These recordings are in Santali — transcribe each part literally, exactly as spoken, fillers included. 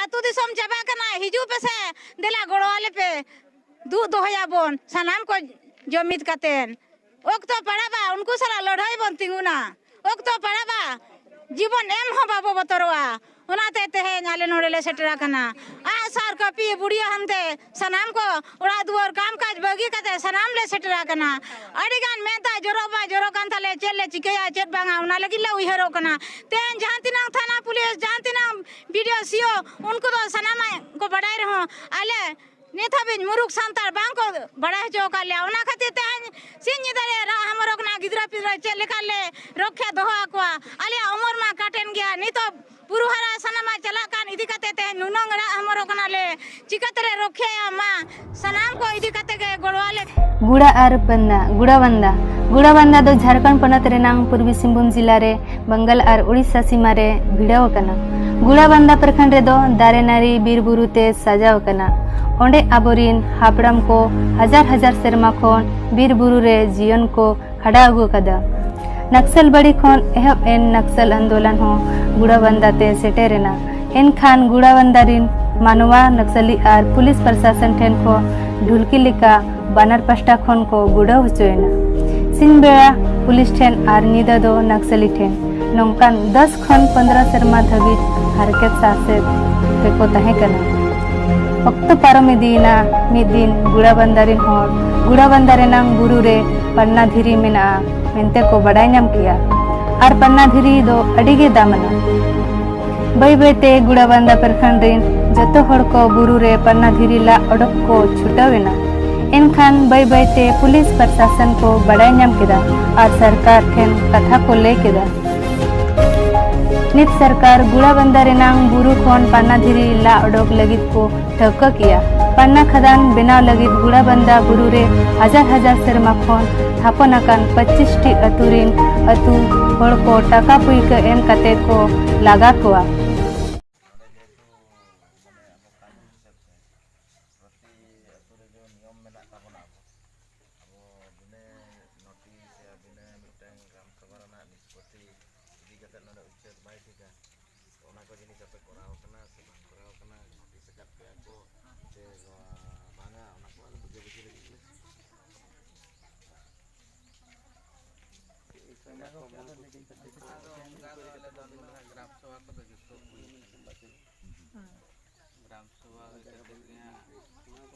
ᱟᱹᱛᱩ ᱫᱤᱥᱚᱢ ᱪᱟᱵᱟᱜ ᱠᱟᱱᱟ, ᱦᱤᱡᱩᱜ ᱯᱮᱥᱮ, ᱫᱮᱞᱟ ᱜᱚᱲᱚ ᱟᱞᱮ ᱯᱮ᱾ ᱫᱩᱜ ᱫᱚᱦᱚᱭᱟᱵᱚᱱ ᱥᱟᱱᱟᱢ ᱠᱚ ᱡᱩᱢᱤᱫ ᱠᱟᱛᱮᱱ᱾ ᱚᱠᱛᱚ ᱯᱟᱲᱟᱜᱼᱟ, ᱩᱱᱠᱩ ᱥᱟᱞᱟᱜ ᱞᱟᱹᱲᱦᱟᱹᱭ ᱵᱚᱱ ᱛᱤᱸᱜᱩᱱᱟ᱾ ᱚᱠᱛᱚ ᱯᱟᱲᱟᱜᱼᱟ, ᱡᱤᱵᱚᱱ ᱮᱢ ᱦᱚᱸ ᱵᱟᱵᱚ ᱵᱚᱛᱚᱨᱚᱜᱼᱟ᱾ ᱚᱱᱟᱛᱮ ᱛᱮᱦᱮᱧ ᱟᱞᱮ ᱱᱚᱰᱮ ᱞᱮ ᱥᱮᱴᱮᱨ ᱟᱠᱟᱱᱟ᱾ ᱟᱜᱼᱥᱟᱨ, ᱠᱟᱹᱯᱤ, ᱵᱩᱰᱤᱭᱟᱹ ᱦᱟᱱᱛᱮ ᱥᱟᱱᱟᱢ ᱠᱚ ᱚᱲᱟᱜ ᱫᱩᱣᱟᱹᱨ ᱠᱟᱢ ᱠᱟᱡᱽ ᱵᱟᱹᱜᱤ ᱠᱟᱛᱮ ᱥᱟᱱᱟᱢ ᱞᱮ ᱥᱮᱴᱮᱨ ᱟᱠᱟᱱᱟ᱾ ᱟᱹᱰᱤ ᱜᱟᱱ ᱢᱮᱫ ᱫᱟᱜ ᱡᱚᱨᱚᱜ ᱢᱟ ᱡᱚᱨᱚᱜ ᱠᱟᱱ ᱛᱟᱞᱮ, ᱪᱮᱫ ᱞᱮ ᱪᱤᱠᱟᱹᱭᱟ ᱪᱮᱫ ᱵᱟᱝᱟ, ᱚᱱᱟ ᱞᱟᱹᱜᱤᱫ ᱞᱮ ᱩᱭᱦᱟᱹᱨᱚᱜ ᱠᱟᱱᱟ᱾ ᱛᱮᱦᱮᱧ ᱡᱟᱦᱟᱸ ᱛᱤᱱᱟᱹᱜ ᱛᱷᱟᱱᱟ ᱯᱩᱞᱤᱥ, ᱡᱟᱦᱟᱸ ᱛᱤᱱᱟᱹᱜ ᱵᱤ ᱰᱤ ᱳ, ᱥᱤ ᱳ, ᱩᱱᱠᱩ ᱫᱚ ᱥᱟᱱᱟᱢᱟᱜ ᱠᱚ ᱵᱟᱰᱟᱭ ᱨᱮᱦᱚᱸ ᱟᱞᱮ ᱱᱤᱛ ᱦᱟᱹᱵᱤᱡ ᱢᱩᱨᱩᱠ ᱥᱟᱱᱛᱟᱲ ᱵᱟᱝ ᱠᱚ ᱵᱟᱲᱟᱭ ᱦᱚᱪᱚ ᱟᱠᱟᱫ ᱞᱮᱭᱟ᱾ ᱚᱱᱟ ᱠᱷᱟᱹᱛᱤᱨ ᱛᱮᱦᱮᱧ ᱥᱤᱧ ᱧᱤᱫᱟᱹ ᱞᱮ ᱨᱟᱜ ᱦᱟᱢᱚᱨᱚᱜ ᱠᱟᱱᱟ, ᱜᱤᱫᱽᱨᱟᱹ ᱯᱤᱫᱽᱨᱟᱹ ᱪᱮᱫ ᱞᱮᱠᱟ ᱞᱮ ᱨᱚᱠᱷᱟ ᱫᱚᱦᱚ ᱟᱠᱚᱣᱟ᱾ ᱟᱞᱮᱭᱟᱜ ᱩᱢᱚᱨ ᱢᱟ ᱠᱟᱴᱮᱱ ᱜᱮᱭᱟ, ᱱᱤᱛᱚᱜ ᱵᱩᱨᱩ ᱦᱟᱨᱟ ᱥᱟᱱᱟᱢᱟᱜ ᱪᱟᱞᱟᱜ ᱠᱟᱱ ᱤᱫᱤ ᱠᱟᱛᱮ ᱛᱮᱦᱮᱧ ᱱᱩᱱᱟᱹᱝ ᱨᱟᱜ ᱦᱟᱢᱚᱨᱚᱜ ᱠᱟᱱᱟ ᱞᱮ᱾ ᱪᱤᱠᱟᱹ ᱛᱮᱞᱮ ᱨᱚᱠᱷᱟᱭᱟ? ᱢᱟ ᱥᱟᱱᱟᱢ ᱠᱚ ᱤᱫᱤ ᱠᱟᱛᱮ ᱜᱮ ᱜᱚᱲᱚ ᱟᱞᱮ ᱯᱮ᱾ ᱜᱩᱲᱟ ᱟᱨ ᱵᱟᱱᱫᱟ, ᱜᱩᱲᱟ ᱵᱟᱱᱫᱟ᱾ ᱜᱩᱲᱟ ᱵᱟᱱᱫᱟ ᱫᱚ ᱡᱷᱟᱲᱠᱷᱚᱸᱰ ᱯᱚᱱᱚᱛ ᱨᱮᱱᱟᱝ ᱯᱩᱨᱵᱤ ᱥᱤᱝᱵᱷᱩᱢ ᱡᱤᱞᱟ ᱨᱮ ᱵᱟᱝᱜᱟᱞ ᱟᱨ ᱩᱲᱤᱥᱥᱟ ᱥᱤᱢᱟ ᱨᱮ ᱵᱷᱤᱲᱟᱹᱣ ᱟᱠᱟᱱᱟ᱾ ᱜᱩᱲᱟ ᱵᱟᱱᱫᱟ ᱯᱨᱚᱠᱷᱚᱸᱰ ᱨᱮᱫᱚ ᱫᱟᱨᱮ ᱱᱟᱹᱲᱤ ᱵᱤᱨ ᱵᱩᱨᱩ ᱛᱮ ᱥᱟᱡᱟᱣ ᱟᱠᱟᱱᱟ᱾ ᱚᱸᱰᱮ ᱟᱵᱚᱨᱤᱱ ᱦᱟᱯᱲᱟᱢ ᱠᱚ ᱦᱟᱡᱟᱨ ᱦᱟᱡᱟᱨ ᱥᱮᱨᱢᱟ ᱠᱷᱚᱱ ᱵᱤᱨ ᱵᱩᱨᱩ ᱨᱮ ᱡᱤᱭᱚᱱ ᱠᱚ ᱠᱷᱟᱰᱟᱣ ᱟᱹᱜᱩ ᱟᱠᱟᱫᱟ᱾ ᱱᱟᱠᱥᱟᱞ ᱵᱟᱲᱤ ᱠᱷᱚᱱ ᱮᱦᱚᱵ ᱮᱱ ᱱᱟᱠᱥᱟᱞ ᱟᱱᱫᱳᱞᱚᱱ ᱦᱚᱸ ᱜᱩᱲᱟᱵᱟᱱᱫᱟ ᱛᱮ ᱥᱮᱴᱮᱨ ᱮᱱᱟ᱾ ᱮᱱᱠᱷᱟᱱ ᱜᱩᱲᱟᱵᱟᱱᱫᱟ ᱨᱤᱱ ᱢᱟᱱᱣᱟ ᱱᱟᱠᱥᱟᱞᱤ ᱟᱨ ᱯᱩᱞᱤᱥ ᱯᱨᱚᱥᱟᱥᱚᱱ ᱴᱷᱮᱱ ᱠᱷᱚᱱ ᱰᱷᱩᱞᱠᱤ ᱞᱮᱠᱟ ᱵᱟᱱᱟᱨ ᱯᱟᱥᱴᱟ ᱠᱷᱚᱱ ᱠᱚ ᱜᱩᱲᱟᱹᱣ ᱦᱚᱪᱚᱭᱮᱱᱟ᱾ ᱥᱤᱧ ᱵᱮᱲᱟ ᱯᱩᱞᱤᱥ ᱴᱷᱮᱱ ᱟᱨ ᱧᱤᱫᱟᱹ ᱫᱚ ᱱᱟᱠᱥᱟᱞᱤ ᱴᱷᱮᱱ᱾ ᱱᱚᱝᱠᱟᱱ ᱫᱚᱥ ᱠᱷᱚᱱ ᱯᱚᱱᱫᱽᱨᱚ ᱥᱮᱨᱢᱟ ᱫᱷᱟᱹᱵᱤᱡ ᱦᱟᱨᱠᱮᱛ ᱥᱟᱥᱮᱛ ᱨᱮᱠᱚ ᱛᱟᱦᱮᱸ ᱠᱟᱱᱟ᱾ ᱚᱠᱛᱚ ᱯᱟᱨᱚᱢ ᱤᱫᱤᱭᱮᱱᱟ᱾ ᱢᱤᱫ ᱫᱤᱱ ᱜᱩᱲᱟᱵᱟᱱᱫᱟ ᱨᱤᱱ ᱦᱚᱲ ᱜᱩᱲᱟᱵᱟᱱᱫᱟ ᱨᱮᱱᱟᱝ ᱵᱩᱨᱩ ᱨᱮ ᱯᱟᱱᱱᱟ ᱫᱷᱤᱨᱤ ᱢᱮᱱᱟᱜᱼᱟ ᱢᱮᱱᱛᱮ ᱠᱚ ᱵᱟᱰᱟᱭ ᱧᱟᱢ ᱠᱮᱜᱼᱟ ᱟᱨ ᱯᱟᱱᱱᱟ ᱫᱷᱤᱨᱤ ᱫᱚ ᱟᱹᱰᱤ ᱜᱮ ᱫᱟᱢ ᱟᱱᱟ᱾ ᱵᱟᱹᱭ ᱵᱟᱹᱭ ᱛᱮ ᱜᱩᱲᱟᱵᱟᱱᱫᱟ ᱯᱨᱚᱠᱷᱚᱸᱰ ᱨᱤᱱ ᱡᱚᱛᱚ ᱦᱚᱲ ᱠᱚ ᱵᱩᱨᱩ ᱨᱮ ᱯᱟᱱᱱᱟ ᱫᱷᱤᱨᱤ ᱞᱟ ᱚᱰᱚᱠ ᱠᱚ ᱪᱷᱩᱴᱟᱹᱣ ᱮᱱᱟ᱾ ᱮᱱᱠᱷᱟᱱ ᱵᱟᱹᱭ ᱵᱟᱹᱭ ᱛᱮ ᱯᱩᱞᱤᱥ ᱯᱨᱚᱥᱟᱥᱚᱱ ᱠᱚ ᱵᱟᱰᱟᱭ ᱧᱟᱢ ᱠᱮᱫᱟ ᱟᱨ ᱥᱚᱨᱠᱟᱨ ᱴᱷᱮᱱ ᱠᱟᱛᱷᱟ ᱠᱚ ᱞᱟᱹᱭ ᱠᱮᱫᱟ᱾ ᱱᱤᱛ ᱥᱚᱨᱠᱟᱨ ᱜᱩᱲᱟᱵᱟᱱᱫᱟ ᱨᱮᱱᱟᱝ ᱵᱩᱨᱩ ᱠᱷᱚᱱ ᱯᱟᱱᱱᱟ ᱫᱷᱤᱨᱤ ᱞᱟ ᱚᱰᱚᱠ ᱞᱟᱹᱜᱤᱫ ᱠᱚ ᱴᱷᱟᱹᱣᱠᱟᱹ ᱠᱮᱜᱼᱟ᱾ ᱯᱟᱱᱱᱟ ᱠᱷᱟᱫᱟᱱ ᱵᱮᱱᱟᱣ ᱞᱟᱹᱜᱤᱫ ᱜᱩᱲᱟᱵᱟᱱᱫᱟ ᱵᱩᱨᱩ ᱨᱮ ᱦᱟᱡᱟᱨ ᱦᱟᱡᱟᱨ ᱥᱮᱨᱢᱟ ᱠᱷᱚᱱ ᱛᱷᱟᱯᱚᱱ ᱟᱠᱟᱱ ᱯᱚᱸᱪᱤᱥ ᱴᱤ ᱟᱹᱛᱩ ᱨᱤᱱ ᱟᱹᱛᱩ ᱦᱚᱲ ᱠᱚ ᱴᱟᱠᱟ ᱯᱩᱭᱠᱟᱹ ᱮᱢ ᱠᱟᱛᱮ ᱠᱚ ᱞᱟᱜᱟ ᱠᱚᱣᱟ᱾ ᱱᱚᱰᱮ ᱡᱮᱦᱮᱛᱩ ᱢᱟᱱᱮ ᱟᱵᱚ ᱠᱟᱹᱱᱩᱱ ᱦᱤᱥᱟᱹᱵ ᱛᱮ ᱯᱨᱚᱛᱤ ᱟᱹᱛᱩ ᱨᱮ ᱡᱮ ᱱᱤᱭᱚᱢ ᱢᱮᱱᱟᱜ ᱛᱟᱵᱚᱱᱟ, ᱟᱵᱚ ᱟᱵᱚ ᱵᱤᱱᱟᱹ ᱱᱳᱴᱤᱥ ᱭᱟ ᱵᱤᱱᱟᱹ ᱢᱤᱫᱴᱟᱝ ᱜᱨᱟᱢ ᱥᱚᱵᱷᱟ ᱨᱮᱱᱟᱜ ᱱᱤᱥᱯᱚᱛᱤ ᱤᱫᱤ ᱠᱟᱛᱮ ᱱᱚᱰᱮ ᱩᱪᱪᱷᱮᱫ ᱵᱟᱭ ᱴᱷᱤᱠᱟ᱾ ᱚᱱᱟ ᱠᱚ ᱡᱤᱱᱤᱥ ᱟᱯᱮ ᱠᱚᱨᱟᱣ ᱠᱟᱱᱟ ᱥᱮ ᱵᱟᱝ ᱠᱚᱨᱟᱣ ᱠᱟᱱᱟ, ᱱᱳᱴᱤᱥ ᱟᱠᱟᱫ ᱯᱮᱭᱟ ᱠᱚ ᱥᱮ ᱱᱚᱣᱟ ᱵᱟᱝᱟ, ᱚᱱᱟ ᱠᱚ ᱟᱞᱮ ᱵᱩᱜᱤ ᱵᱩᱡᱷᱟᱹᱣ ᱞᱟᱹᱜᱤᱫ ᱞᱮ᱾ ᱟᱫᱚ ᱚᱱᱠᱟ ᱫᱚ ᱟᱞᱮ ᱫᱚ ᱱᱚᱰᱮ ᱜᱨᱟᱢ ᱥᱚᱵᱷᱟ ᱠᱚᱫᱚ ᱡᱚᱛᱚ ᱦᱩᱭ ᱟᱠᱟᱱᱟ᱾ ᱜᱨᱟᱢ ᱥᱚᱵᱷᱟ ᱦᱩᱭ ᱠᱟᱛᱮ ᱜᱮ ᱦᱟᱸᱜ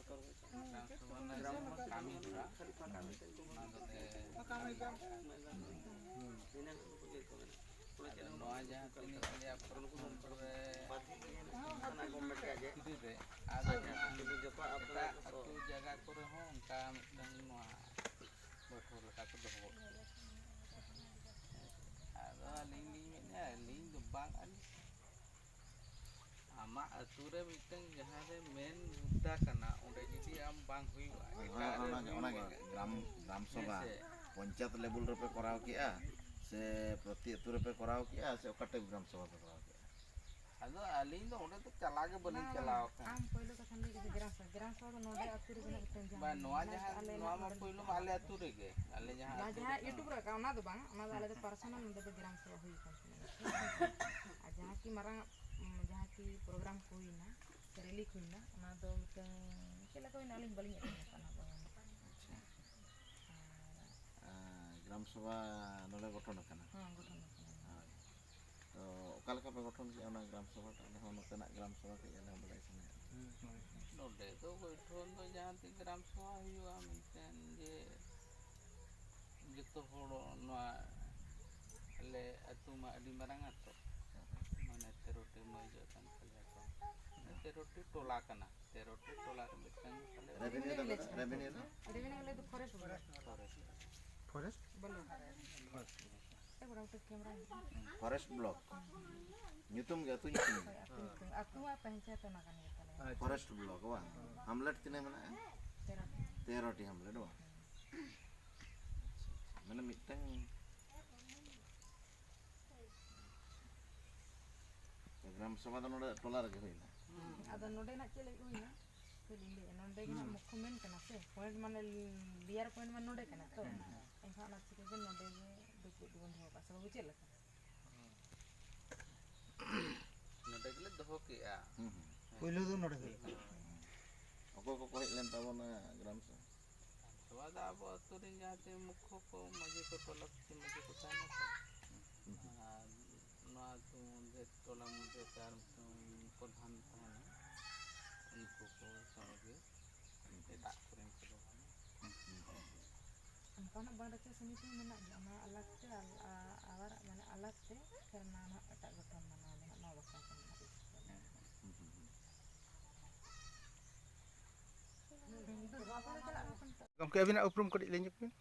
ᱜᱨᱟᱢ ᱥᱚᱵᱷᱟ ᱨᱮᱱᱟᱜ ᱡᱟᱦᱟᱸ ᱠᱟᱹᱢᱤ ᱦᱚᱨᱟ, ᱚᱱᱟ ᱫᱚᱞᱮ ᱠᱟᱹᱢᱤ ᱦᱚᱨᱟ᱾ ᱟᱫᱚ ᱱᱚᱣᱟ ᱡᱟᱦᱟᱸ ᱛᱤᱱᱟᱹᱜ ᱟᱞᱮᱭᱟᱜ ᱯᱨᱚᱠᱷᱚᱸᱰ ᱠᱚᱨᱮ ᱵᱷᱤᱛᱨᱤ ᱨᱮ ᱟᱨ ᱮᱴᱟᱜ ᱟᱹᱛᱩ ᱡᱟᱭᱜᱟ ᱠᱚᱨᱮ ᱦᱚᱸ ᱚᱱᱠᱟ ᱢᱤᱫᱴᱟᱝ ᱱᱚᱣᱟ ᱵᱟᱹᱭᱴᱷᱟᱹᱣ ᱞᱮᱠᱟ ᱠᱚ ᱫᱚᱦᱚ ᱜᱚᱫ ᱠᱮᱫᱟ᱾ ᱟᱫᱚ ᱟᱹᱞᱤᱧ ᱞᱤᱧ ᱢᱮᱱᱮᱫᱼᱟ, ᱟᱹᱞᱤᱧ ᱫᱚ ᱵᱟᱝ, ᱟᱹᱞᱤᱧ ᱟᱢᱟᱜ ᱟᱹᱛᱩ ᱨᱮ ᱢᱤᱫᱴᱟᱝ ᱡᱟᱦᱟᱸ ᱨᱮ ᱢᱮᱱ ᱢᱩᱫᱽᱫᱟ ᱠᱟᱱᱟ, ᱚᱸᱰᱮ ᱡᱩᱫᱤ ᱟᱢ ᱵᱟᱝ ᱦᱩᱭᱩᱜᱼᱟ, ᱦᱳᱭ, ᱮᱴᱟᱜ ᱨᱮ ᱚᱱᱟᱜᱮ, ᱦᱩᱭᱩᱜᱼᱟ᱾ ᱚᱱᱟᱜᱮ ᱜᱨᱟᱢ, ᱜᱨᱟᱢ ᱥᱚᱵᱷᱟ ᱦᱮᱸ ᱥᱮ? ᱯᱚᱧᱪᱟᱭᱮᱛ ᱞᱮᱵᱮᱞ ᱨᱮᱯᱮ ᱠᱚᱨᱟᱣ ᱠᱮᱜᱼᱟ ᱥᱮ ᱯᱨᱚᱛᱤ ᱟᱹᱛᱩ ᱨᱮᱯᱮ ᱠᱚᱨᱟᱣ ᱠᱮᱜᱼᱟ ᱥᱮ ᱚᱠᱟ ᱴᱟᱭᱤᱯ ᱜᱨᱟᱢ ᱥᱚᱵᱷᱟ ᱯᱮ ᱠᱚᱨᱟᱣ ᱠᱮᱜᱼᱟ? ᱟᱫᱚ ᱟᱹᱞᱤᱧ ᱫᱚ ᱚᱸᱰᱮ ᱫᱚ ᱪᱟᱞᱟᱣ ᱜᱮ ᱵᱟᱹᱞᱤᱧ ᱵᱟᱝ, ᱪᱟᱞᱟᱣ ᱟᱠᱟᱱᱟ᱾ ᱟᱢ ᱯᱳᱭᱞᱳ ᱠᱟᱛᱷᱟᱢ ᱞᱟᱹᱭ ᱠᱮᱫᱟ ᱜᱨᱟᱢ ᱥᱚᱵᱷᱟ, ᱜᱨᱟᱢ ᱥᱚᱵᱷᱟ ᱫᱚ ᱱᱚᱰᱮ ᱟᱹᱛᱩ ᱨᱮᱜᱮ ᱦᱟᱸᱜ ᱢᱤᱫᱴᱟᱝ ᱡᱟᱦᱟᱸ ᱵᱟᱝ, ᱱᱚᱣᱟ ᱢᱮᱱᱟᱜᱼᱟ, ᱡᱟᱦᱟᱸ, ᱟᱞᱮ ᱱᱚᱣᱟ ᱢᱟ ᱱᱚᱰᱮ ᱯᱳᱭᱞᱳ ᱢᱟ ᱟᱞᱮ ᱟᱹᱛᱩ ᱨᱮᱜᱮ, ᱟᱞᱮ ᱡᱟᱦᱟᱸ ᱱᱚᱣᱟ ᱟᱹᱛᱩ ᱡᱟᱦᱟᱸ ᱨᱮ YouTube ᱨᱮ ᱨᱟᱠᱟᱵ, ᱚᱱᱟ ᱫᱚ ᱵᱟᱝ, ᱚᱱᱟ ᱫᱚ ᱟᱞᱮ ᱫᱚ ᱯᱟᱨᱥᱚᱱᱟᱞ ᱱᱚᱰᱮ ᱫᱚ ᱜᱨᱟᱢ ᱥᱚᱵᱷᱟ ᱦᱩᱭ ᱟᱠᱟᱱ ᱛᱟᱞᱮᱭᱟ᱾ ᱟᱨ ᱡᱟᱦᱟᱸ ᱠᱤ ᱢᱟᱨᱟᱝ ᱟᱜ, ᱩᱢ, ᱡᱟᱦᱟᱸ ᱠᱤ ᱯᱨᱳᱜᱨᱟᱢ ᱠᱚ ᱦᱩᱭᱱᱟ, ᱨᱮᱞᱤ ᱠᱚ ᱦᱩᱭᱱᱟ, ᱚᱱᱟ ᱫᱚ ᱢᱤᱫᱴᱟᱝ ᱪᱮᱫ ᱞᱮᱠᱟ ᱦᱩᱭᱱᱟ, ᱟᱹᱞᱤᱧ ᱵᱟᱹᱞᱤᱧ ᱮᱴᱮᱱ ᱟᱠᱟᱫᱟ ᱚᱱᱟ ᱫᱚ᱾ ᱟᱪᱪᱷᱟ᱾ ᱟᱨ ᱟᱨ ᱜᱨᱟᱢ ᱥᱚᱵᱷᱟ ᱱᱚᱰᱮ ᱜᱚᱴᱷᱚᱱ ᱟᱠᱟᱱᱟ? ᱦᱚᱸ, ᱜᱚᱴᱷᱚᱱ ᱟᱠᱟᱱᱟ᱾ ᱦᱳᱭ᱾ ᱛᱚ ᱚᱠᱟ ᱞᱮᱠᱟ ᱯᱮ ᱜᱚᱴᱷᱚᱱ ᱠᱮᱜᱼᱟ ᱚᱱᱟ ᱜᱨᱟᱢ ᱥᱚᱵᱷᱟ ᱴᱟᱜ? ᱟᱞᱮ ᱦᱚᱸ ᱱᱚᱛᱮᱱᱟᱜ ᱜᱨᱟᱢ ᱥᱚᱵᱷᱟ ᱠᱟᱹᱡ ᱟᱞᱮ ᱦᱚᱸ ᱵᱟᱲᱟᱭ ᱥᱟᱱᱟᱭᱮᱫ ᱞᱮᱭᱟ᱾ ᱱᱚᱰᱮ ᱫᱚ ᱜᱚᱴᱷᱚᱱ ᱫᱚ ᱡᱟᱦᱟᱸ ᱛᱤᱥ ᱜᱨᱟᱢ ᱥᱚᱵᱷᱟ ᱦᱩᱭᱩᱜᱼᱟ, ᱢᱤᱫᱴᱮᱱ ᱡᱮ ᱡᱚᱛᱚ ᱦᱚᱲ ᱱᱚᱣᱟ ᱟᱞᱮ ᱟᱹᱛᱩ ᱢᱟ ᱟᱹᱰᱤ ᱢᱟᱨᱟᱝ ᱟᱹᱛᱩ, ᱢᱟᱱᱮ ᱛᱮᱨᱚᱴᱤ ᱢᱟᱹᱭᱡᱚ ᱠᱟᱱ ᱛᱟᱞᱮᱭᱟ ᱠᱚ, ᱛᱮᱨᱚᱴᱤ ᱴᱚᱞᱟ ᱠᱟᱱᱟ᱾ ᱛᱮᱨᱚᱴᱤ ᱴᱚᱞᱟ ᱨᱮ ᱢᱤᱫᱴᱟᱝ ᱛᱟᱞᱮ ᱨᱮᱵᱷᱮᱱᱤᱭᱩ ᱫᱚ, ᱨᱮᱵᱷᱮᱱᱤᱭᱩ ᱫᱚ? ᱨᱮᱵᱷᱮᱱᱤᱭᱩ ᱵᱚᱞᱮ forest. Forest block. Forest block. Forest block. ᱧᱩᱛᱩᱢ ᱜᱮ, ᱟᱹᱛᱩ ᱧᱩᱛᱩᱢ ᱜᱮ? ᱦᱳᱭ, ᱟᱹᱛᱩ ᱧᱩᱛᱩᱢ, ᱟᱹᱛᱩ ᱟᱨ ᱯᱚᱧᱪᱟᱭᱮᱛ ᱚᱱᱟ ᱠᱟᱱ ᱜᱮ ᱛᱟᱞᱮᱭᱟ᱾ ᱯᱷᱚᱨᱮᱥᱴ ᱵᱞᱚᱠ ᱵᱟᱝ? ᱦᱟᱢᱞᱮᱴ ᱛᱤᱱᱟᱹᱜ ᱢᱮᱱᱟᱜᱼᱟ? ᱛᱮᱨᱚ ᱴᱤ᱾ ᱛᱮᱨᱚ ᱴᱤ ᱦᱟᱢᱞᱮᱴ ᱵᱟᱝ? ᱢᱟᱱᱮ ᱢᱤᱫᱴᱟᱝ ᱜᱨᱟᱢ ᱥᱚᱵᱷᱟ ᱫᱚ ᱱᱚᱰᱮ ᱴᱚᱞᱟ ᱨᱮᱜᱮ ᱦᱩᱭᱱᱟ? ᱦᱩᱸ, ᱟᱫᱚ ᱱᱚᱰᱮᱱᱟᱜ ᱪᱮᱫ ᱞᱟᱹᱜᱤᱫ ᱦᱩᱭᱱᱟ? ᱪᱮᱫ ᱞᱤᱧ ᱞᱟᱹᱭᱟ, ᱱᱚᱰᱮ ᱜᱮ ᱦᱟᱸᱜ ᱦᱩᱸ᱾ ᱢᱩᱠᱠᱷᱚ ᱢᱮᱱ ᱠᱟᱱᱟ ᱥᱮ, ᱯᱚᱭᱮᱱᱴ ᱢᱟᱱᱮ ᱞᱤᱭᱟᱨ ᱯᱚᱭᱮᱱᱴ ᱢᱟ ᱱᱚᱰᱮ ᱠᱟᱱᱟ ᱛᱚ, ᱦᱩᱸ᱾ ᱮᱱᱠᱷᱟᱱ ᱚᱱᱟ ᱪᱤᱠᱟᱹ ᱜᱮ ᱱᱚᱰᱮ ᱜᱮ ᱫᱩᱯᱲᱩᱵ ᱫᱚᱵᱚᱱ ᱫᱚᱦᱚ ᱠᱟᱜᱼᱟ ᱥᱮ ᱵᱟᱹᱵᱩ, ᱪᱮᱫ ᱞᱮᱠᱟ? ᱠᱮᱜᱼᱟ᱾ ᱦᱩᱸ, ᱦᱩᱸ᱾ ᱯᱳᱭᱞᱳ ᱫᱚ ᱱᱚᱰᱮ ᱦᱩᱭᱩᱜ ᱠᱟᱱᱟ᱾ ᱚᱠᱚᱭ ᱠᱚᱠᱚ ᱦᱮᱡ ᱞᱮᱱ ᱛᱟᱵᱚᱱᱟ ᱜᱨᱟᱢ ᱥᱚᱵᱷᱟ? ᱥᱚᱵᱷᱟ ᱫᱚ ᱟᱵᱚ ᱟᱹᱛᱩ ᱨᱮᱱ ᱡᱟᱦᱟᱸ ᱛᱤᱱᱟᱹᱜ ᱢᱩᱠᱷᱚ ᱠᱚ, ᱢᱟᱹᱡᱷᱤ ᱠᱚ, ᱴᱚᱞᱟ ᱯᱟᱹᱴᱤ ᱢᱟᱹᱡᱷᱤ ᱠᱚ ᱛᱟᱦᱮᱱᱟ ᱛᱚ᱾ ᱦᱩᱸ, ᱦᱩᱸ᱾ ᱟᱨ ᱱᱚᱣᱟ ᱟᱹᱛᱩ ᱢᱚᱫᱽᱫᱷᱮ, ᱴᱚᱞᱟ ᱢᱚᱫᱽᱫᱷᱮ ᱛᱮ ᱟᱨ ᱢᱤᱫᱴᱟᱝ ᱯᱨᱚᱫᱷᱟᱱ ᱛᱟᱦᱮᱱᱟ, ᱩᱱᱠᱩ ᱠᱚ ᱥᱚᱸᱜᱮ ᱜᱮ᱾ ᱮᱴᱟᱜ ᱠᱚᱨᱮᱱ ᱠᱚᱫᱚ ᱵᱟᱝ᱾ ᱚᱱᱠᱟᱱᱟᱜ ᱵᱟᱝ ᱨᱟᱹᱠᱷᱤᱭᱟᱹ ᱥᱚᱢᱤᱛᱤ ᱦᱚᱸ ᱢᱮᱱᱟᱜ ᱜᱮᱭᱟ, ᱚᱱᱟ ᱟᱞᱟᱜᱽ ᱛᱮ ᱟᱞ-, ᱟ-, ᱟᱵᱟᱨ ᱢᱟᱱᱮ ᱟᱞᱟᱜᱽ ᱛᱮ ᱯᱷᱮᱨ ᱚᱱᱟ ᱱᱟᱦᱟᱜ ᱮᱴᱟᱜ ᱜᱚᱴᱷᱚᱱ ᱢᱟᱱᱟᱣ ᱫᱚ ᱦᱟᱸᱜ ᱱᱚᱣᱟ ᱵᱟᱠᱷᱨᱟ ᱛᱮ ᱢᱮᱱᱟᱜ ᱜᱮᱭᱟ᱾ ᱜᱚᱢᱠᱮ, ᱟᱹᱵᱤᱱᱟᱜ ᱩᱯᱨᱩᱢ ᱠᱟᱹᱴᱤᱡ ᱞᱟᱹᱭ ᱧᱚᱜ ᱵᱤᱱ᱾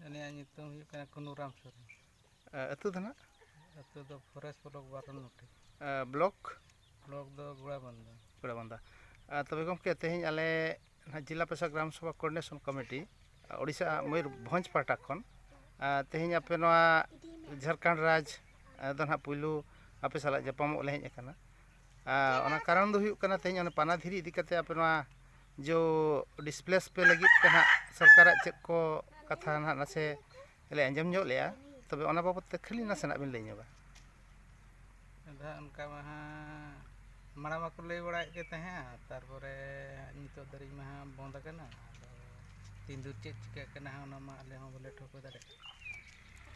ᱟᱹᱞᱤᱧᱟᱜ ᱧᱩᱛᱩᱢ ᱦᱩᱭᱩᱜ ᱠᱟᱱᱟ ᱠᱩᱱᱩᱨᱟᱢ ᱥᱚᱨᱮᱱ᱾ ᱟᱹᱛᱩ ᱫᱚ ᱱᱟᱦᱟᱜ? ᱟᱹᱛᱩ ᱫᱚ ᱯᱷᱚᱨᱮᱥᱴ ᱵᱞᱚᱠ ᱵᱟᱨᱚᱱᱩᱴᱤ᱾ ᱵᱞᱚᱠ? ᱵᱞᱚᱠ ᱫᱚ ᱜᱩᱲᱟᱵᱟᱱᱫᱟ᱾ ᱜᱩᱲᱟᱵᱟᱱᱫᱟ᱾ ᱟᱨ ᱛᱚᱵᱮ ᱜᱚᱢᱠᱮ, ᱛᱮᱦᱮᱧ ᱟᱞᱮ ᱱᱟᱦᱟᱜ ᱡᱮᱞᱟ ᱯᱨᱚᱥᱟᱥᱚᱠ ᱜᱨᱟᱢ ᱥᱚᱵᱷᱟ ᱠᱳᱚᱨᱰᱤᱱᱮᱥᱚᱱ ᱠᱚᱢᱤᱴᱤ, ᱳᱰᱤᱥᱟ ᱢᱚᱭᱩᱨᱵᱷᱚᱸᱡᱽ ᱯᱟᱦᱴᱟ ᱠᱷᱚᱱ, ᱟᱨ ᱛᱮᱦᱮᱧ ᱟᱯᱮ ᱱᱚᱣᱟ ᱡᱷᱟᱲᱠᱷᱚᱸᱰ ᱨᱟᱡᱽ ᱫᱚ ᱱᱟᱦᱟᱜ ᱯᱩᱭᱞᱩ ᱟᱯᱮ ᱥᱟᱞᱟᱜ ᱧᱟᱯᱟᱢᱚᱜ ᱞᱮ ᱦᱮᱡ ᱟᱠᱟᱱᱟ᱾ ᱟᱨ ᱚᱱᱟ ᱠᱟᱨᱚᱱ ᱫᱚ ᱦᱩᱭᱩᱜ ᱠᱟᱱᱟ, ᱛᱮᱦᱮᱧ ᱚᱱᱟ ᱯᱟᱱᱟ ᱫᱷᱤᱨᱤ ᱤᱫᱤ ᱠᱟᱛᱮ ᱟᱯᱮ ᱱᱚᱣᱟ ᱡᱚ ᱰᱤᱥᱯᱞᱮᱥ ᱯᱮ ᱞᱟᱹᱜᱤᱫ ᱛᱮ ᱱᱟᱦᱟᱜ ᱥᱚᱨᱠᱟᱨᱟᱜ ᱪᱮᱫ ᱠᱚ ᱠᱟᱛᱷᱟ ᱱᱟᱦᱟᱜ ᱱᱟᱥᱮ ᱞᱮ ᱟᱸᱡᱚᱢ ᱧᱚᱜ ᱞᱮᱜᱼᱟ, ᱛᱚᱵᱮ ᱚᱱᱟ ᱵᱟᱵᱚᱫ ᱛᱮ ᱠᱷᱟᱹᱞᱤ ᱱᱟᱥᱮᱱᱟᱜ ᱵᱤᱱ ᱞᱟᱹᱭ ᱧᱚᱜᱟ᱾ ᱟᱫᱚ ᱦᱟᱸᱜ ᱚᱱᱠᱟ ᱢᱟ ᱦᱟᱸᱜ ᱢᱟᱲᱟᱝ ᱢᱟᱠᱚ ᱞᱟᱹᱭ ᱵᱟᱲᱟᱭᱮᱫ ᱜᱮ ᱛᱟᱦᱮᱸᱫ, ᱛᱟᱨᱯᱚᱨᱮ ᱱᱤᱛᱚᱜ ᱫᱷᱟᱹᱨᱤᱡ ᱢᱟ ᱦᱟᱸᱜ ᱵᱚᱱᱫ ᱟᱠᱟᱱᱟ᱾ ᱟᱫᱚ ᱛᱤᱱ ᱫᱚ ᱪᱮᱫ ᱪᱤᱠᱟᱹᱜ ᱠᱟᱱᱟ ᱦᱟᱸᱜ, ᱚᱱᱟ ᱢᱟ ᱟᱞᱮ ᱦᱚᱸ ᱵᱟᱞᱮ ᱴᱷᱟᱹᱣᱠᱟᱹ ᱫᱟᱲᱮᱭᱟᱜ ᱠᱟᱱᱟ᱾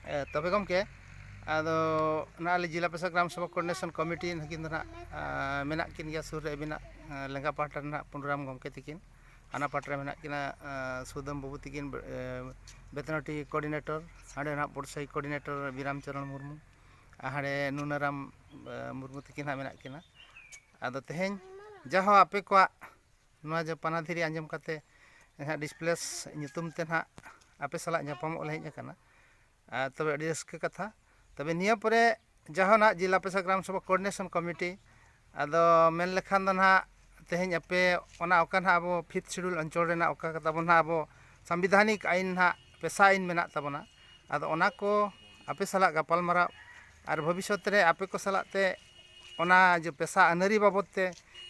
ᱮ, ᱛᱚᱵᱮ ᱜᱚᱢᱠᱮ, ᱟᱫᱚ ᱚᱱᱟ ᱟᱞᱮ ᱡᱮᱞᱟ ᱯᱨᱚᱥᱟᱥᱚᱠ ᱜᱨᱟᱢ ᱥᱚᱵᱷᱟ ᱠᱳᱚᱨᱰᱤᱱᱮᱥᱚᱱ ᱠᱚᱢᱤᱴᱤ ᱱᱩᱠᱤᱱ ᱫᱚ ᱱᱟᱦᱟᱜ, ᱟ, ᱢᱮᱱᱟᱜ ᱠᱤᱱ ᱜᱮᱭᱟ ᱥᱩᱨ ᱨᱮ ᱟᱹᱵᱤᱱᱟᱜ, ᱟ, ᱞᱮᱸᱜᱟ ᱯᱟᱦᱴᱟ ᱨᱮ ᱱᱟᱦᱟᱜ ᱯᱩᱱᱨᱟᱢ ᱜᱚᱢᱠᱮ ᱛᱟᱹᱠᱤᱱ, ᱦᱟᱱᱟ ᱯᱟᱦᱴᱟ ᱨᱮ ᱢᱮᱱᱟᱜ ᱠᱤᱱᱟ, ᱟ, ᱥᱩᱫᱟᱹᱢ ᱵᱟᱹᱵᱩ ᱛᱟᱹᱠᱤᱱ, ᱵᱮ-, ᱮ, ᱵᱮᱛᱱᱟᱴᱤ ᱠᱳᱚᱨᱰᱤᱱᱮᱴᱚᱨ, ᱦᱟᱸᱰᱮ ᱱᱟᱦᱟᱜ ᱯᱚᱲᱥᱟᱭ ᱠᱳᱚᱨᱰᱤᱱᱮᱴᱚᱨ ᱵᱤᱨᱟᱢ ᱪᱚᱨᱚᱬ ᱢᱩᱨᱢᱩ, ᱟᱨ ᱦᱟᱸᱰᱮ ᱱᱩᱱᱟᱨᱟᱢ, ᱮ, ᱢᱩᱨᱢᱩ ᱛᱟᱹᱠᱤᱱ ᱦᱟᱸᱜ ᱢᱮᱱᱟᱜ ᱠᱤᱱᱟ᱾ ᱟᱫᱚ ᱛᱮᱦᱮᱧ ᱡᱟᱦᱳ ᱟᱯᱮ ᱠᱚᱣᱟᱜ ᱱᱚᱣᱟ ᱡᱮ ᱯᱟᱱᱟ ᱫᱷᱤᱨᱤ ᱟᱸᱡᱚᱢ ᱠᱟᱛᱮ ᱱᱟᱦᱟᱜ ᱰᱤᱥᱯᱞᱮᱥ ᱧᱩᱛᱩᱢ ᱛᱮ ᱱᱟᱦᱟᱜ ᱟᱯᱮ ᱥᱟᱞᱟᱜ ᱧᱟᱯᱟᱢᱚᱜ ᱞᱮ ᱦᱮᱡ ᱟᱠᱟᱱᱟ᱾ ᱟᱨ ᱛᱚᱵᱮ ᱟᱹᱰᱤ ᱨᱟᱹᱥᱠᱟᱹ ᱠᱟᱛᱷᱟ᱾ ᱛᱚᱵᱮ ᱱᱤᱭᱟᱹ ᱯᱚᱨᱮ ᱡᱟᱦᱟᱸ ᱱᱟᱦᱟᱜ ᱡᱮᱞᱟ ᱯᱨᱚᱥᱟᱥᱚᱠ ᱜᱨᱟᱢ ᱥᱚᱵᱷᱟ ᱠᱳᱚᱨᱰᱤᱱᱮᱥᱚᱱ ᱠᱚᱢᱤᱴᱤ, ᱟᱫᱚ ᱢᱮᱱ ᱞᱮᱠᱷᱟᱱ ᱫᱚ ᱱᱟᱦᱟᱜ ᱛᱮᱦᱮᱧ ᱟᱯᱮ ᱚᱱᱟ ᱚᱠᱟ ᱱᱟᱦᱟᱜ ᱟᱵᱚ ᱯᱷᱤᱯᱛᱷ ᱥᱤᱰᱩᱞ ᱚᱧᱪᱚᱞ ᱨᱮᱱᱟᱜ ᱚᱠᱟ ᱛᱟᱵᱚᱱ ᱱᱟᱦᱟᱜ ᱟᱵᱚ ᱥᱟᱝᱵᱤᱫᱷᱟᱱᱤᱠ ᱟᱹᱭᱤᱱ ᱱᱟᱦᱟᱜ ᱯᱮᱥᱟ ᱟᱹᱭᱤᱱ ᱢᱮᱱᱟᱜ ᱛᱟᱵᱚᱱᱟ, ᱟᱫᱚ ᱚᱱᱟ ᱠᱚ ᱟᱯᱮ ᱥᱟᱞᱟᱜ ᱜᱟᱯᱟᱞᱢᱟᱨᱟᱣ ᱟᱨ ᱵᱷᱚᱵᱤᱥᱥᱚᱛ ᱨᱮ ᱟᱯᱮ ᱠᱚ ᱥᱟᱞᱟᱜ ᱛᱮ ᱚᱱᱟ ᱡᱮ ᱯᱮᱥᱟ ᱟᱹᱱᱟᱹᱨᱤ ᱵᱟᱵᱚᱫ ᱛᱮ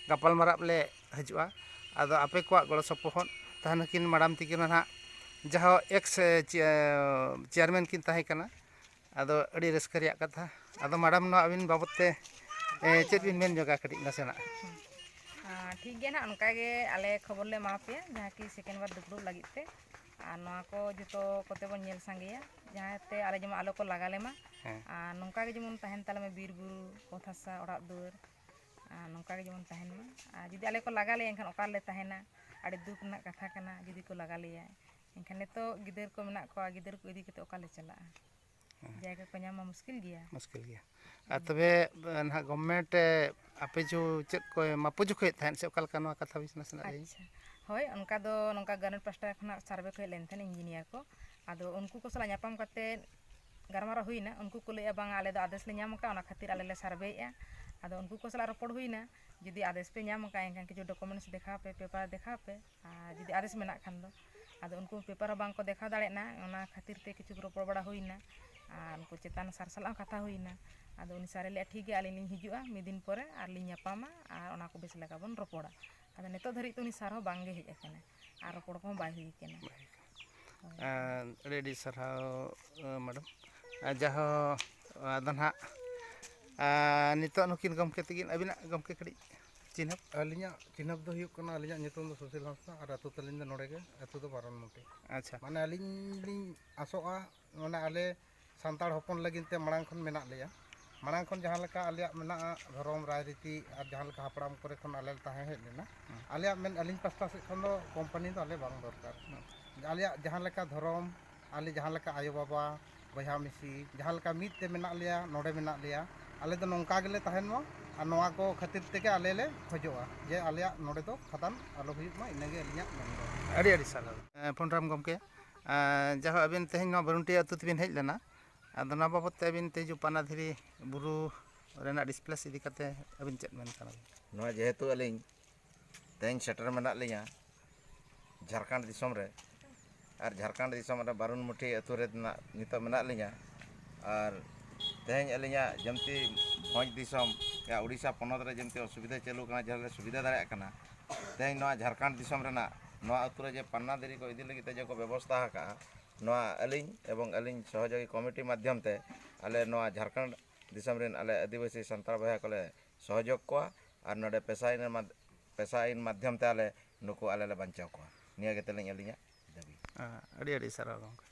ᱜᱟᱯᱟᱞᱢᱟᱨᱟᱣ ᱞᱮ ᱦᱤᱡᱩᱜᱼᱟ᱾ ᱟᱫᱚ ᱟᱯᱮ ᱠᱚᱣᱟᱜ ᱜᱚᱲᱚ ᱥᱚᱯᱚᱦᱚᱫ ᱛᱟᱦᱮᱱ ᱠᱤᱱ ᱢᱟᱲᱟᱝ ᱛᱮᱜᱮ ᱱᱟᱦᱟᱜ ᱡᱟᱦᱟᱸ ᱮᱠᱥ ᱪᱮ-, ᱪᱮᱭᱟᱨᱢᱮᱱ ᱠᱤᱱ ᱛᱟᱦᱮᱸ ᱠᱟᱱᱟ᱾ ᱟᱫᱚ ᱟᱹᱰᱤ ᱨᱟᱹᱥᱠᱟᱹ ᱨᱮᱭᱟᱜ ᱠᱟᱛᱷᱟ᱾ ᱟᱫᱚ ᱢᱟᱲᱟᱝ ᱱᱚᱣᱟ ᱟᱹᱵᱤᱱ ᱵᱟᱵᱚᱫ ᱛᱮ ᱮ, ᱪᱮᱫ ᱵᱤᱱ ᱢᱮᱱ ᱧᱚᱜᱟ ᱠᱟᱹᱴᱤᱡ ᱱᱟᱥᱮᱱᱟᱜ? ᱟᱨ ᱴᱷᱤᱠ ᱜᱮᱭᱟ ᱱᱟᱦᱟᱜ, ᱚᱱᱠᱟ ᱜᱮ ᱟᱞᱮ ᱠᱷᱚᱵᱚᱨ ᱞᱮ ᱮᱢᱟ ᱯᱮᱭᱟ, ᱡᱟᱦᱟᱸ ᱠᱤ second ᱵᱟᱨ ᱫᱩᱯᱲᱩᱵ ᱞᱟᱹᱜᱤᱫ ᱛᱮ᱾ ᱟᱨ ᱱᱚᱣᱟ ᱠᱚ ᱡᱚᱛᱚ ᱠᱚᱛᱮ ᱵᱚᱱ ᱧᱮᱞ ᱥᱟᱸᱜᱮᱭᱟ, ᱡᱟᱦᱟᱸ ᱛᱮ ᱟᱞᱮ ᱡᱮᱢᱚᱱ ᱟᱞᱚ ᱠᱚ ᱞᱟᱜᱟ ᱞᱮᱢᱟ᱾ ᱦᱮᱸ᱾ ᱟᱨ ᱱᱚᱝᱠᱟ ᱜᱮ ᱡᱮᱢᱚᱱ ᱛᱟᱦᱮᱱ ᱛᱟᱞᱮ ᱢᱟ ᱵᱤᱨ ᱵᱩᱨᱩ, ᱚᱛ ᱦᱟᱥᱟ, ᱚᱲᱟᱜ ᱫᱩᱣᱟᱹᱨ, ᱟᱨ ᱱᱚᱝᱠᱟ ᱜᱮ ᱡᱮᱢᱚᱱ ᱛᱟᱦᱮᱱ ᱢᱟ᱾ ᱟᱨ ᱡᱩᱫᱤ ᱟᱞᱮ ᱠᱚ ᱞᱟᱜᱟ ᱞᱮᱭᱟ, ᱮᱱᱠᱷᱟᱱ ᱚᱠᱟ ᱨᱮᱞᱮ ᱛᱟᱦᱮᱱᱟ? ᱟᱹᱰᱤ ᱫᱩᱠ ᱨᱮᱱᱟᱜ ᱠᱟᱛᱷᱟ ᱠᱟᱱᱟ, ᱡᱩᱫᱤ ᱠᱚ ᱞᱟᱜᱟ ᱞᱮᱭᱟ, ᱮᱱᱠᱷᱟᱱ ᱱᱤᱛᱚᱜ ᱜᱤᱫᱟᱹᱨ ᱠᱚ ᱢᱮᱱᱟᱜ ᱠᱚᱣᱟ, ᱜᱤᱫᱟᱹᱨ ᱠᱚ ᱤᱫᱤ ᱠᱟᱛᱮ ᱚᱠᱟ ᱞᱮ ᱪᱟᱞᱟᱜᱼᱟ? ᱦᱮᱸ᱾ ᱡᱟᱭᱜᱟ ᱠᱚ ᱧᱟᱢ ᱢᱟ ᱢᱩᱥᱠᱤᱞ ᱜᱮᱭᱟ᱾ ᱢᱩᱥᱠᱤᱞ ᱜᱮᱭᱟ᱾ ᱟᱨ ᱛᱚᱵᱮ, ᱮ, ᱱᱟᱦᱟᱜ government, ᱮ, ᱟᱯᱮ ᱡᱚ ᱪᱮᱫ ᱠᱚ ᱮᱢᱟ ᱯᱮ ᱡᱚᱠᱷᱚᱡ ᱛᱟᱦᱮᱸᱫ ᱥᱮ ᱚᱠᱟ ᱞᱮᱠᱟ, ᱱᱚᱣᱟ ᱠᱟᱛᱷᱟ ᱵᱤᱱ ᱱᱟᱥᱮᱱᱟᱜ ᱞᱟᱹᱭ? ᱟᱪᱪᱷᱟ, ᱦᱳᱭ, ᱚᱱᱠᱟ ᱫᱚ ᱱᱚᱝᱠᱟ government ᱯᱟᱥᱴᱟ ᱠᱷᱚᱱᱟᱜ survey ᱠᱚ ᱦᱮᱡ ᱞᱮᱱ ᱛᱟᱦᱮᱸᱫ, engineer ᱠᱚ᱾ ᱟᱫᱚ ᱩᱱᱠᱩ ᱠᱚ ᱥᱟᱞᱟᱜ ᱧᱟᱯᱟᱢ ᱠᱟᱛᱮ ᱜᱟᱞᱢᱟᱨᱟᱣ ᱦᱩᱭᱱᱟ᱾ ᱩᱱᱠᱩ ᱠᱚ ᱞᱟᱹᱭᱮᱫᱼᱟ, "ᱵᱟᱝᱟ, ᱟᱞᱮ ᱫᱚ ᱟᱫᱮᱥ ᱞᱮ ᱧᱟᱢ ᱟᱠᱟᱫᱼᱟ, ᱚᱱᱟ ᱠᱷᱟᱹᱛᱤᱨ ᱟᱞᱮ ᱞᱮ surveyᱮᱫᱼᱟ᱾" ᱟᱫᱚ ᱩᱱᱠᱩ ᱠᱚ ᱥᱟᱞᱟᱜ ᱨᱚᱯᱚᱲ ᱦᱩᱭᱱᱟ, "ᱡᱩᱫᱤ ᱟᱫᱮᱥ ᱯᱮ ᱧᱟᱢ ᱟᱠᱟᱫᱼᱟ, ᱮᱱᱠᱷᱟᱱ ᱠᱤᱪᱷᱩ documents ᱫᱮᱠᱷᱟᱣ ᱯᱮ, paper ᱫᱮᱠᱷᱟᱣ ᱯᱮ, ᱟᱨ ᱡᱩᱫᱤ ᱟᱫᱮᱥ ᱢᱮᱱᱟᱜ ᱠᱷᱟᱱ ᱫᱚ᱾" ᱟᱫᱚ ᱩᱱᱠᱩ paper ᱦᱚᱸ ᱵᱟᱝ ᱠᱚ ᱫᱮᱠᱷᱟᱣ ᱫᱟᱲᱮᱭᱟᱜᱼᱟ, ᱚᱱᱟ ᱠᱷᱟᱹᱛᱤᱨ ᱛᱮ ᱠᱤᱪᱷᱩ ᱨᱚᱯᱚᱲ ᱵᱟᱲᱟ ᱦᱩᱭᱱᱟ᱾ ᱟᱨ ᱩᱱᱠᱩ ᱪᱮᱛᱟᱱ sir ᱥᱟᱞᱟᱜ ᱦᱚᱸ ᱠᱟᱛᱷᱟ ᱦᱩᱭᱱᱟ᱾ ᱟᱫᱚ ᱩᱱᱤ sir ᱮ ᱞᱟᱹᱭᱮᱫᱼᱟ, "ᱴᱷᱤᱠ ᱜᱮᱭᱟ, ᱟᱹᱞᱤᱧ ᱞᱤᱧ ᱦᱤᱡᱩᱜᱼᱟ ᱢᱤᱫ ᱫᱤᱱ ᱯᱚᱨᱮ, ᱟᱨ ᱞᱤᱧ ᱧᱟᱯᱟᱢᱟ, ᱟᱨ ᱚᱱᱟ ᱠᱚ ᱵᱮᱥ ᱞᱮᱠᱟ ᱵᱚᱱ ᱨᱚᱯᱚᱲᱟ᱾" ᱟᱫᱚ ᱱᱤᱛᱚᱜ ᱫᱷᱟᱹᱨᱤᱡ ᱛᱮ ᱩᱱᱤ sir ᱦᱚᱸ ᱵᱟᱝ ᱜᱮ ᱦᱮᱡ ᱟᱠᱟᱱᱟ, ᱟᱨ ᱨᱚᱯᱚᱲ ᱠᱚᱦᱚᱸ ᱵᱟᱭ ᱦᱩᱭ ᱟᱠᱟᱱᱟ᱾ ᱦᱳᱭ᱾ ᱟᱨ ᱟᱹᱰᱤ ᱟᱹᱰᱤ ᱥᱟᱨᱦᱟᱣ, ᱮ, madam᱾ ᱟᱨ ᱡᱟᱦᱳ, ᱟᱫᱚ ᱱᱟᱦᱟᱜ, ᱟᱨ ᱱᱤᱛᱚᱜ ᱱᱩᱠᱤᱱ ᱜᱚᱢᱠᱮ ᱛᱟᱹᱠᱤᱱ, ᱟᱹᱵᱤᱱᱟᱜ ᱜᱚᱢᱠᱮ ᱠᱟᱹᱴᱤᱡ ᱪᱤᱱᱦᱟᱹᱯ? ᱟᱹᱞᱤᱧᱟᱜ ᱪᱤᱱᱦᱟᱹᱯ ᱫᱚ ᱦᱩᱭᱩᱜ ᱠᱟᱱᱟ, ᱟᱹᱞᱤᱧᱟᱜ ᱧᱩᱛᱩᱢ ᱫᱚ ᱥᱩᱥᱤᱞ ᱦᱟᱸᱥᱫᱟ ᱟᱨ ᱟᱹᱛᱩ ᱛᱟᱹᱞᱤᱧ ᱫᱚ ᱱᱚᱰᱮ ᱜᱮ, ᱟᱹᱛᱩ ᱫᱚ ᱵᱟᱨᱚᱱᱢᱩᱴᱤ᱾ ᱟᱪᱪᱷᱟ᱾ ᱢᱟᱱᱮ ᱟᱹᱞᱤᱧ ᱞᱤᱧ ᱟᱥᱚᱜᱼᱟ, ᱢᱟᱱᱮ ᱟᱞᱮ ᱥᱟᱱᱛᱟᱲ ᱦᱚᱯᱚᱱ ᱞᱟᱹᱜᱤᱫ ᱛᱮ ᱢᱟᱲᱟᱝ ᱠᱷᱚᱱ ᱢᱮᱱᱟᱜ ᱞᱮᱭᱟ, ᱢᱟᱲᱟᱝ ᱠᱷᱚᱱ ᱡᱟᱦᱟᱸ ᱞᱮᱠᱟ ᱟᱞᱮᱭᱟᱜ ᱢᱮᱱᱟᱜᱼᱟ ᱫᱷᱚᱨᱚᱢ, ᱨᱟᱡᱽᱱᱤᱛᱤ ᱟᱨ ᱡᱟᱦᱟᱸ ᱞᱮᱠᱟ ᱦᱟᱯᱲᱟᱢ ᱠᱚᱨᱮ ᱠᱷᱚᱱ ᱟᱞᱮ ᱞᱮ ᱛᱟᱦᱮᱸ ᱦᱮᱡ ᱞᱮᱱᱟ, ᱦᱩᱸ᱾ ᱟᱞᱮᱭᱟᱜ ᱢᱮᱱ, ᱟᱹᱞᱤᱧ ᱯᱟᱥᱴᱟ ᱥᱮᱫ ᱠᱷᱚᱱ ᱫᱚ company ᱫᱚ ᱟᱞᱮ ᱵᱟᱝ ᱫᱚᱨᱠᱟᱨ᱾ ᱦᱩᱸ᱾ ᱟᱞᱮᱭᱟᱜ ᱡᱟᱦᱟᱸ ᱞᱮᱠᱟ ᱫᱷᱚᱨᱚᱢ, ᱟᱞᱮ ᱡᱟᱦᱟᱸ ᱞᱮᱠᱟ ᱟᱭᱳᱼᱵᱟᱵᱟ, ᱵᱚᱭᱦᱟ ᱢᱤᱥᱤ, ᱡᱟᱦᱟᱸ ᱞᱮᱠᱟ ᱢᱤᱫ ᱛᱮ ᱢᱮᱱᱟᱜ ᱞᱮᱭᱟ, ᱱᱚᱰᱮ ᱢᱮᱱᱟᱜ ᱞᱮᱭᱟ, ᱟᱞᱮ ᱫᱚ ᱱᱚᱝᱠᱟ ᱜᱮᱞᱮ ᱛᱟᱦᱮᱱ ᱢᱟ᱾ ᱟᱨ ᱱᱚᱣᱟ ᱠᱚ ᱠᱷᱟᱹᱛᱤᱨ ᱛᱮᱜᱮ ᱟᱞᱮ ᱞᱮ ᱠᱷᱚᱡᱚᱜᱼᱟ ᱡᱮ ᱟᱞᱮᱭᱟᱜ ᱱᱚᱰᱮ ᱫᱚ ᱠᱷᱟᱫᱟᱱ ᱟᱞᱚ ᱦᱩᱭᱩᱜ ᱢᱟ, ᱤᱱᱟᱹᱜᱮ ᱟᱹᱞᱤᱧᱟᱜ ᱢᱮᱱ ᱫᱚ᱾ ᱟᱹᱰᱤ ᱟᱹᱰᱤ ᱥᱟᱨᱦᱟᱣ, ᱮ, ᱯᱩᱱᱨᱟᱢ ᱜᱚᱢᱠᱮ᱾ ᱮ, ᱡᱟᱦᱳ, ᱟᱹᱵᱤᱱ ᱛᱮᱦᱮᱧ ᱱᱚᱣᱟ ᱵᱟᱨᱚᱱᱴᱤ ᱟᱹᱛᱩ ᱛᱮᱵᱤᱱ ᱦᱮᱡ ᱞᱮᱱᱟ, ᱟᱫᱚ ᱱᱚᱣᱟ ᱵᱟᱵᱚᱫ ᱛᱮ ᱟᱹᱵᱤᱱ ᱛᱮᱡᱩ ᱯᱟᱱᱟ ᱫᱷᱤᱨᱤ ᱵᱩᱨᱩ ᱨᱮᱱᱟᱜ displace ᱤᱫᱤ ᱠᱟᱛᱮ ᱟᱹᱵᱤᱱ ᱪᱮᱫ ᱢᱮᱱ ᱥᱟᱱᱟ ᱵᱤᱱᱟ? ᱱᱚᱣᱟ ᱡᱮᱦᱮᱛᱩ ᱟᱹᱞᱤᱧ ᱛᱮᱦᱮᱧ ᱥᱮᱴᱮᱨ ᱢᱮᱱᱟᱜ ᱞᱤᱧᱟ ᱡᱷᱟᱲᱠᱷᱚᱸᱰ ᱫᱤᱥᱚᱢ ᱨᱮ, ᱟᱨ ᱡᱷᱟᱲᱠᱷᱚᱸᱰ ᱫᱤᱥᱚᱢ ᱨᱮ ᱵᱟᱨᱩᱱᱢᱩᱴᱷᱤ ᱟᱹᱛᱩ ᱨᱮ ᱱᱟᱜ ᱱᱤᱛᱚᱜ ᱢᱮᱱᱟᱜ ᱞᱤᱧᱟ᱾ ᱟᱨ ᱛᱮᱦᱮᱧ ᱟᱹᱞᱤᱧᱟᱜ ᱡᱮᱢᱛᱤ ᱵᱷᱚᱸᱡᱽ ᱫᱤᱥᱚᱢ ᱭᱟ ᱩᱲᱤᱥᱥᱟ ᱯᱚᱱᱚᱛ ᱨᱮ ᱡᱮᱢᱛᱤ ᱚᱥᱩᱵᱤᱫᱷᱟ ᱪᱟᱹᱞᱩ ᱠᱟᱱᱟ, ᱡᱟᱦᱟᱸ ᱞᱮ ᱥᱩᱵᱤᱫᱷᱟ ᱫᱟᱲᱮᱭᱟᱜ ᱠᱟᱱᱟ, ᱛᱮᱦᱮᱧ ᱱᱚᱣᱟ ᱡᱷᱟᱲᱠᱷᱚᱸᱰ ᱫᱤᱥᱚᱢ ᱨᱮᱱᱟᱜ ᱱᱚᱣᱟ ᱟᱹᱛᱩ ᱨᱮ ᱡᱮ ᱯᱟᱱᱱᱟ ᱫᱷᱤᱨᱤ ᱠᱚ ᱤᱫᱤ ᱞᱟᱹᱜᱤᱫ ᱛᱮ ᱡᱮ ᱠᱚ ᱵᱮᱵᱚᱥᱛᱷᱟ ᱟᱠᱟᱫᱼᱟ, ᱱᱚᱣᱟ ᱟᱹᱞᱤᱧ ᱮᱵᱚᱝ ᱟᱹᱞᱤᱧ ᱥᱚᱦᱚᱡᱳᱜᱤ ᱠᱚᱢᱤᱴᱤ ᱢᱟᱫᱽᱫᱷᱚᱢ ᱛᱮ ᱟᱞᱮ ᱱᱚᱣᱟ ᱡᱷᱟᱲᱠᱷᱚᱸᱰ ᱫᱤᱥᱚᱢ ᱨᱮᱱ ᱟᱞᱮ ᱟᱹᱫᱤᱵᱟᱹᱥᱤ ᱥᱟᱱᱛᱟᱲ ᱵᱚᱭᱦᱟ ᱠᱚᱞᱮ ᱥᱚᱦᱚᱡᱳᱜᱽ ᱠᱚᱣᱟ ᱟᱨ ᱱᱚᱰᱮ ᱯᱮᱥᱟ ᱟᱹᱭᱤᱱ ᱢᱟᱫ-, ᱯᱮᱥᱟ ᱟᱹᱭᱤᱱ ᱢᱟᱫᱽᱫᱷᱚᱢ ᱛᱮ ᱟᱞᱮ ᱱᱩᱠᱩ ᱟᱞᱮ ᱞᱮ ᱵᱟᱧᱪᱟᱣ ᱠᱚᱣᱟ᱾ ᱱᱤᱭᱟᱹ ᱜᱮ ᱛᱟᱹᱞᱤᱧ ᱟᱹᱞᱤᱧᱟᱜ ᱫᱟᱹᱵᱤ᱾ ᱦᱮᱸ, ᱟᱹᱰᱤ ᱟᱹᱰᱤ ᱥᱟᱨᱦᱟᱣ ᱜᱚᱢᱠᱮ᱾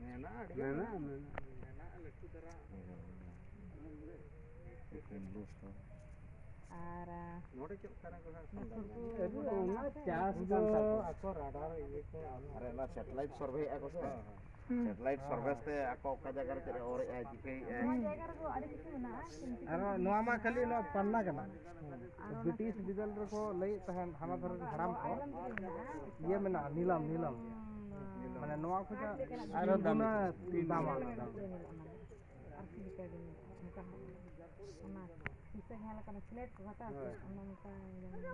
ᱢᱮᱱᱟᱜᱼᱟ, ᱟᱹᱰᱤ ᱢᱮᱱᱟᱜᱼᱟ, ᱢᱮᱱᱟᱜᱼᱟ᱾ ᱟᱨ ᱱᱚᱰᱮ ᱪᱮᱫ ᱞᱮᱠᱟ ᱨᱮ ᱜᱚᱲᱟ ᱥᱟᱢᱵᱲᱟᱣ ᱧᱟᱢ? ᱟᱹᱰᱤ ᱚᱱᱟ ᱪᱟᱥ ᱠᱟᱱ ᱛᱟᱠᱚᱣᱟ᱾ ᱟᱠᱚ ᱨᱟᱰᱟᱨ ᱤᱭᱟᱹ ᱠᱚ ᱟᱨ ᱚᱱᱟ ᱥᱮᱴᱞᱟᱭᱤᱴ ᱥᱚᱨᱵᱷᱮᱭᱮᱫᱼᱟ ᱠᱚ ᱥᱮ? ᱦᱮᱸ, ᱦᱮᱸ᱾ ᱥᱮᱴᱞᱟᱭᱤᱴ ᱥᱚᱨᱵᱷᱮ ᱛᱮ ᱟᱠᱚ ᱚᱠᱟ ᱡᱟᱭᱜᱟ ᱨᱮ ᱪᱮᱫ ᱮ ᱚᱨᱮᱜᱼᱟ, ᱪᱤᱠᱟᱹᱭᱮᱫᱼᱟ᱾ ᱱᱚᱣᱟ ᱡᱟᱭᱜᱟ ᱨᱮᱫᱚ ᱟᱹᱰᱤ ᱠᱤᱪᱷᱩ ᱢᱮᱱᱟᱜᱼᱟ, ᱠᱤᱱᱛᱩ ᱟᱨ ᱱᱚᱣᱟ ᱢᱟ ᱠᱷᱟᱹᱞᱤ ᱱᱚᱣᱟ ᱯᱟᱱᱱᱟ ᱠᱟᱱᱟ᱾ ᱟᱨ ᱚᱱᱟ ᱵᱨᱤᱴᱤᱥ ᱵᱤᱫᱟᱹᱞ ᱨᱮᱠᱚ ᱞᱟᱹᱭᱮᱫ ᱛᱟᱦᱮᱸᱫ, ᱦᱟᱱᱟ ᱫᱷᱚᱨᱮ ᱨᱮᱱ ᱦᱟᱲᱟᱢ ᱠᱚ, ᱟᱭᱨᱚᱱ ᱠᱚ ᱢᱮᱱᱟᱜᱼᱟ, ᱠᱤᱱᱛᱩ ᱤᱭᱟᱹ ᱢᱮᱱᱟᱜᱼᱟ, ᱱᱤᱞᱟᱢ, ᱱᱤᱞᱟᱢ᱾ ᱦᱩᱸ, ᱢᱟᱱᱮ ᱱᱚᱣᱟ ᱠᱷᱚᱱᱟᱜ ᱟᱨᱦᱚᱸ ᱫᱟᱢ ᱫᱟᱢᱟ᱾ ᱧᱮᱞᱚᱜᱼᱟ, ᱢᱟᱱᱮ ᱟᱨᱠᱤ ᱞᱮᱠᱟ ᱜᱮ ᱧᱮᱞᱚᱜᱼᱟ, ᱢᱟᱱᱮ ᱚᱱᱟ ᱯᱩᱭᱥᱟᱹ ᱧᱮᱞ ᱟᱠᱟᱱᱟ, ᱥᱞᱮᱴ ᱠᱚ ᱦᱟᱛᱟᱣ ᱠᱚ, ᱦᱳᱭ᱾ ᱚᱱᱟ ᱢᱤᱫᱴᱟᱝ ᱧᱮᱞᱚᱜᱼᱟ᱾